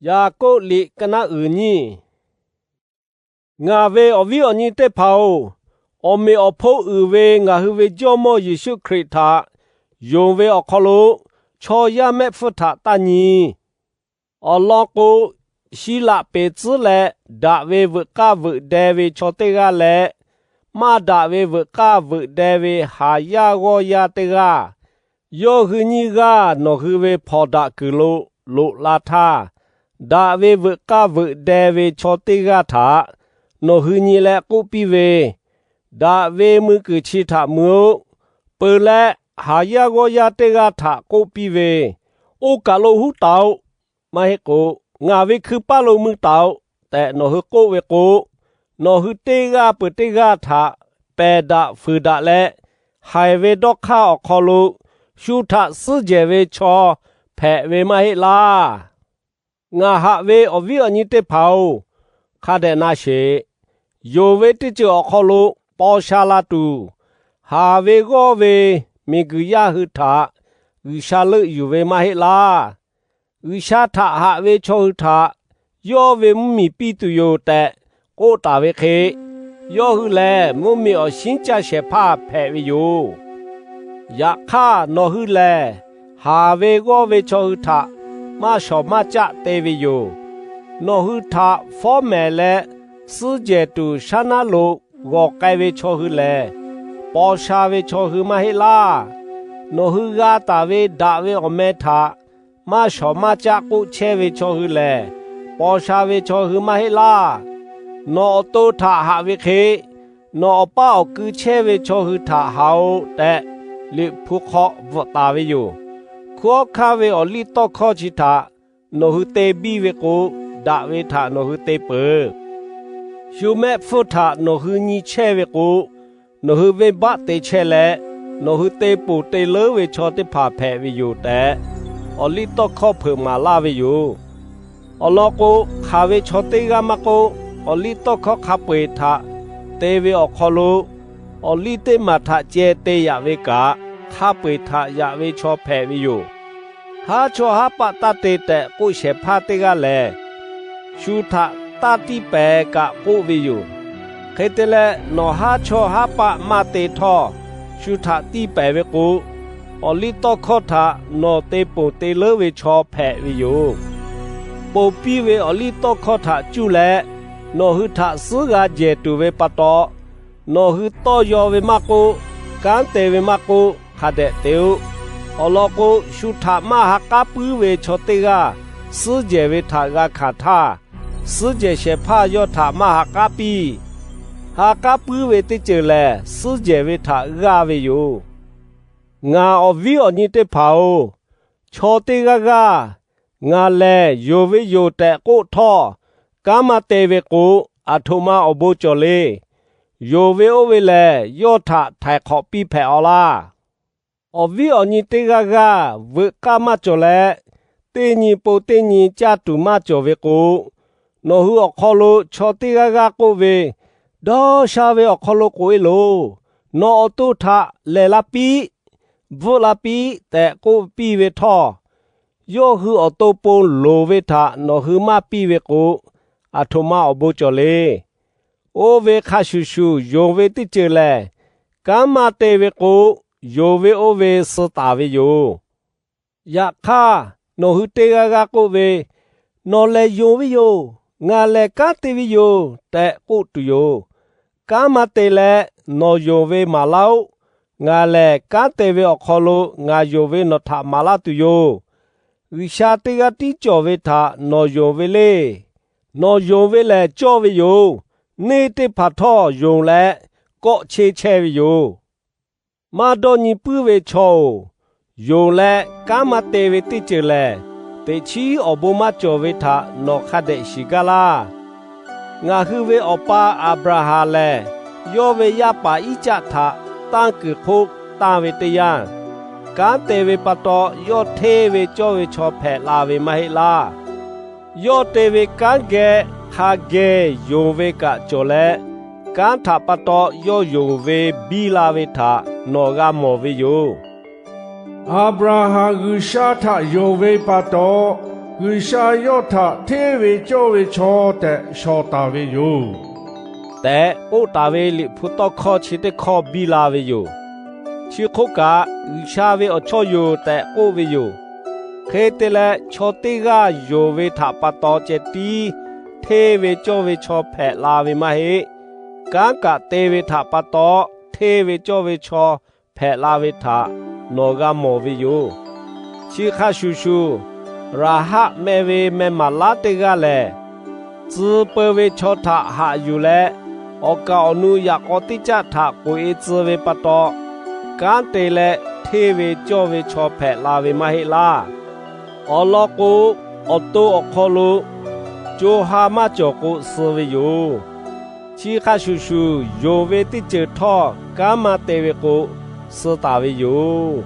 Yaˍkoˆ liꞈ ka naˆ uiˍ nyiˇ. Ngaˬ ve awˬ viˉ awˬ nyi teˇ hpaˍ-oˬ, awˬ meꞈ awˬ hponˇ uiˍ ve ngaˬ hui ve Jawˇmawˇ Yeˍsuˆ Hkriꞈ htaꞈ yonˍ ve awˬ hk'aw lo chaw yaˇ mehˆ hpfuhˇ htaꞈ taˇ nyi. Awˬ lawn k'o, Siˍlaꞈ peˍ tcuhˉ leh daꞈ ve veuꞈ k'aˇ veuꞈ deh ve chaw teˇ g'aˇ leh, maˇ daꞈ ve veuꞈ k'aˇ veuꞈ deh ve haˍ yaˇ g'awˇ yaˇ teˇ g'aˇ, yawˇ hui nyiˇ g'aˇ nawˬ hui ve hpawnˬ daꞈ kuiˬ lo loꞈ la htaˇ, daꞈ ve veuꞈ k'aˇ veuꞈ deh ve chaw teˇ g'aˇ htaꞈ nawˬ hui nyi leh k'oˆ piˇ ve, Daꞈ ve mui kuiˬ chi htaꞈ mui-oˆ. Peuˬ leh haˍ yaˇ g'awˇ yaˇ teˇ g'aˇ htaꞈ k'oˆ piˇ ve, Oˇ kaˬ lo huˉ taˍ-oꞈ. Maˇ heˆ k'o, Ngaˬ ve hkui paˇ lo mui taˍ-oꞈ tehꞈ nawˬ hui k'oˆ ve k'o, nawˬ hui teˇ g'aˇ peuˬ teˇ g'aˇ htaꞈ pehˬ daꞈ fuiˍ daꞈ leh, haiˬ ve dawˇ hk'aˇ awˬ hk'aw lo shu htaꞈ suhˉ jehˬ ve chaw hpehꞈ ve maˇ heˆ laˇ. Ngaˬ haꞈ ve awˬ viˉ awˬ nyi teˇ hpaˍ-oˬ, hk'a dehꞈ na sheˍ. Yonˍ ve teˇ ceuˬ awˬ hk'aw lo paw sha la tuˬ, haˍ ve g'awˇ ve miˬguiˬ yaˇ hui htaꞈ G'uiˬsha leuˆ yuˬ ve maˇ heˆ laˇ. G'uiˬsha htaꞈ haꞈ ve chaw hui htaꞈ yawˇ ve mvuhˇmiˬ piˇ tuˬ yoˬ tehꞈ k'oˆ taˍ ve hk'e, yawˇ hui lehˬ mvuhˇmiˬ awˬ shinˉ caˇ shehˍ hpaˇ hpehꞈ ve yoˬ. Yaꞈ hk'aˇ, nawˬ hui lehˬ haˍ ve g'awˇ ve chaw hui htaꞈ maˇ shawˍ maˇ caˆ te ve yoˬ. Nawˬ hui htaꞈ fawˉ mehˍ leh suhˉ jehˬ tuˬ shaˉ naˉ lo g'awˬ k'ai ve chaw hui lehˬ, paw sha ve chaw hui maˇ heˆ laˇ. Nawˬ hui g'a taˍ ve daꞈ ve awˬ meh htaꞈ maˇ shawˍ maˇ caˆ k'oˆ chehˇ ve chaw hui lehˬ, paw sha ve chaw hui maˇ heˆ laˇ. Nawˬ awˬ to htaꞈ haꞈ ve hk'e, Nawˬ awˬ paˇ awˬ kui chehˇ ve chaw hui htaꞈ haꞈ-oꞈ tehꞈ, Liꞈ hpu hk'aw bvuhꞈ taˍ ve yoˬ. Hkunˉ hawˉ hkanˇ ve awˬliˇtawˇhkawˇ chi htaꞈ nawˬ hui te biˇ ve k'o, daꞈ ve htaꞈ nawˬ hui te peuˬ. Shu mehˆ hpfuhˇ htaꞈ nawˬ hui nyi chehˇ ve k'o, nawˬ hui venˇbaˆ te chehˇ leh, nawˬ hui te ponˬ te leuˉ ve chaw teˇ hpaˍ hpehꞈ ve yoˬ tehꞈ, awˬliˇtawˇhkawˇ hpeuꞈ maˍ laˇ ve yoˬ. Awˬ lawn k'o, hk'aˬ ve chaw teˇ g'aˇ maˇ k'oˆ, awˬliˇtawˇhkawˇ hk'a peu-eˬ htaꞈ te ve awˬ hk'aw lo, awˬliˇtawˇhkawˇ teˇ maˬ htaꞈ ceh te yaꞈ ve kaꞈ, hk'a peu-eˬ htaꞈ yaꞈ ve chaw hpehꞈ ve yoˬ. Haˉ chawˇ haˉ paˆ taˇ te tehꞈ k'oˆ shehˍ hpaˇ teˇ g'aˇ lehˬ, shu htaꞈ taˇ tiˇ pehˍ kaꞈ k'oˆ ve yoˬ. Hk'e te leh, nawˬ haˉ chawˇ haˉ paˆ maˇ te htawˇ, shu htaꞈ tiˇ pehˍ ve k'o, awˬliˇtawˇhkawˇ htaꞈ nawˬ te ponˬ te leuˉ ve chaw hpehꞈ ve yoˬ. Ponˬ piˇ ve awˬliˇtawˇhkawˇ htaꞈ cuˇ leh nawˬ hui htaꞈ suhˉ g'a jehˬ tuˬ ve pa taw, nawˬ hui tawˇ yaw ve maˇ k'oˆ, kanˉ te ve maˇ k'oˆ, hk'a dehꞈ te-oˆ. Awˬ lawn k'o, shu htaꞈ maˇ ha k'aˉ puiˉ ve chaw teˇ g'aˇ suhˉ jehˬ ve htaꞈ g'a hkanˍ htaˇ, suhˉ jehˬ shehˍ hpaˇ yawˇ htaꞈ maˇ ha k'aˉ piˇ. Ha k'aˉ puiˉ ve teˇ ceuˬ lehˬ, suhˉ jehˬ ve htaꞈ g'aˇ ve yoˬ. Ngaˬ awˬ viˉ awˬ nyi teˇ hpaˍ-oˬ, chaw teˇ g'aˇ g'aˇ ngaˬ lehˬ yonˍ ve yoˬ tehꞈ k'oˆ htawˇ, kanˉ maˇ te ve k'o, aˬ htoꞈ ma awˬ bon cawˬ le. Yonˍ ve oˇ ve lehˬ, yawˇ htaꞈ htaiˍ hk'awꞈ piˇ hpehꞈ-aw laˇ. Awˬ viˉ awˬ nyi teˇ g'aˇ g'aˇ veuꞈ k'aˇ maˇ cawˬ leh, teˇ nyi po teˇ nyi caˇ tuˬ maˇ cawˬ ve k'o, nawˬ hui awˬ hk'aw lo chaw teˇ g'aˇ g'aˇ k'oˆ ve, Dawˇ sha ve awˬ hk'aw lo k'oꞈ-e loˬ. Nawˬ awˬ to htaꞈ lehˬ la piˇ, bvuhˆ la piˇ tehꞈ k'oˆ piˇ ve htawˇ, yawˇ hui awˬ to pon loˍ ve htaꞈ nawˬ hui maˇ piˇ ve k'o, aˬ htoꞈ ma awˬ bon cawˬ le. Oˇ ve hk'a shuˍ shuˍ yonˍ ve teˇ ceuˬ lehˬ, kanˉ maˇ te ve k'o, yonˍ ve oˇ ve suh taˍ ve yoˬ. Yaꞈ hk'aˇ, nawˬ hui teˇ g'aˇ g'aˇ k'oˆ ve, Nawˬ lehˬ yonˍ ve yoˬ. Ngaˬ lehˬ kanˉ te ve yoˬ tehꞈ k'oˆ tuˬ yoˬ. Kanˉ maˇ te leh, nawˬ yonˍ ve maˍ laˇ-oˆ. Ngaˬ lehˬ kanˉ te ve awˬ hk'aw lo ngaˬ yonˍ ve nawˬ htaꞈ maˍ laˇ tuˬ yoˬ. G'uiˬsha teˇ g'aˇ tiˉ cawˬ ve htaꞈ nawˬ yonˍ ve le. Nawˬ yonˍ ve lehˬ cawˇ ve yoˬ. Neˇ teˇ hpaˍ htawˇ yonˍ leh kawˆ cheˇ chehˇ ve yoˬ. Maˇ dawˇ nyi puiˉ ve chaw-oˬ, yonˍ leh kanˉ maˇ te ve teˇ ceuˬ lehˬ, teꞈ chiˉ awˬ bon maˇ cawˬ ve htaꞈ nawˬ hk'a dehꞈ shiˍ gaˇ laˇ. Ngaˬ hui ve awˬ pa Aˍbraˍhanˍ lehˬ, yawˇ ve yaˇ paˍ Iˉcaˆ htaꞈ tanˇ kuiˬ hk'oˆ tanˇ ve teˇ yanˇ, kanˉ te ve pa taw yawˇ hteˇ ve cawˇ ve chaw hpehꞈ la ve maˇ heˆ laˇ. Yawˇ te ve kanˉ geh hk'a geh yonˍ ve kaꞈ cawˬ leh, kanˉ htaꞈ pa taw yawˇ yonˍ ve biˇ la ve htaꞈ nawˬ g'a mawˬ ve yoˬ. Aˍbraˍhanˍ G'uiˬsha htaꞈ yonˍ ve pa taw, G'uiˬsha yawˇ htaꞈ hteˇ ve cawˇ ve chaw tehꞈ shawˍ taˍ ve yoˬ tehꞈ k'oˆ taˍ ve Liꞈ hpu tawˇ hkawˇ chi teˇ hkawˇ biˇ la ve yoˬ. Chi hk'oˆ kaꞈ, G'uiˬsha ve awˬ chawˇ yoˬ tehꞈ k'oˆ ve yoˬ. Hk'e te leh, chaw teˇ g'aˇ yonˍ ve htaꞈ pa taw ceh tiˉ hteˇ ve cawˇ ve chaw hpehꞈ la ve maˇ heˆ. Kanˉ kaꞈ te ve htaꞈ pa taw, hteˇ ve cawˇ ve chaw hpehꞈ la ve htaꞈ nawˬ g'a mawˬ ve yoˬ. Chi hk'a shuˍ shuˍ, Raˍhaˆ meh ve meh maˍ laˉ teˇ g'aˇ lehˬ, tcuh peu ve chaw htaꞈ haꞈ yuˬ leh, awˬ kaˍ awˬ nu yaꞈ k'aw teˇ caˆ htaꞈ k'oꞈ-e tcuh ve pa taw, kanˉ te leh hteˇ ve cawˇ ve chaw hpehꞈ la ve maˇ heˆ laˇ. Awˬ lawn k'o, awˬ to awˬ hk'aw lo co ha maˇ cawˬ k'o suh ve yoˬ. Chi hk'a shuˍ shuˍ, yonˍ ve teˇ ceuˬ htawˇ kanˉ maˇ te ve k'o, suh taˍ ve yoˬ.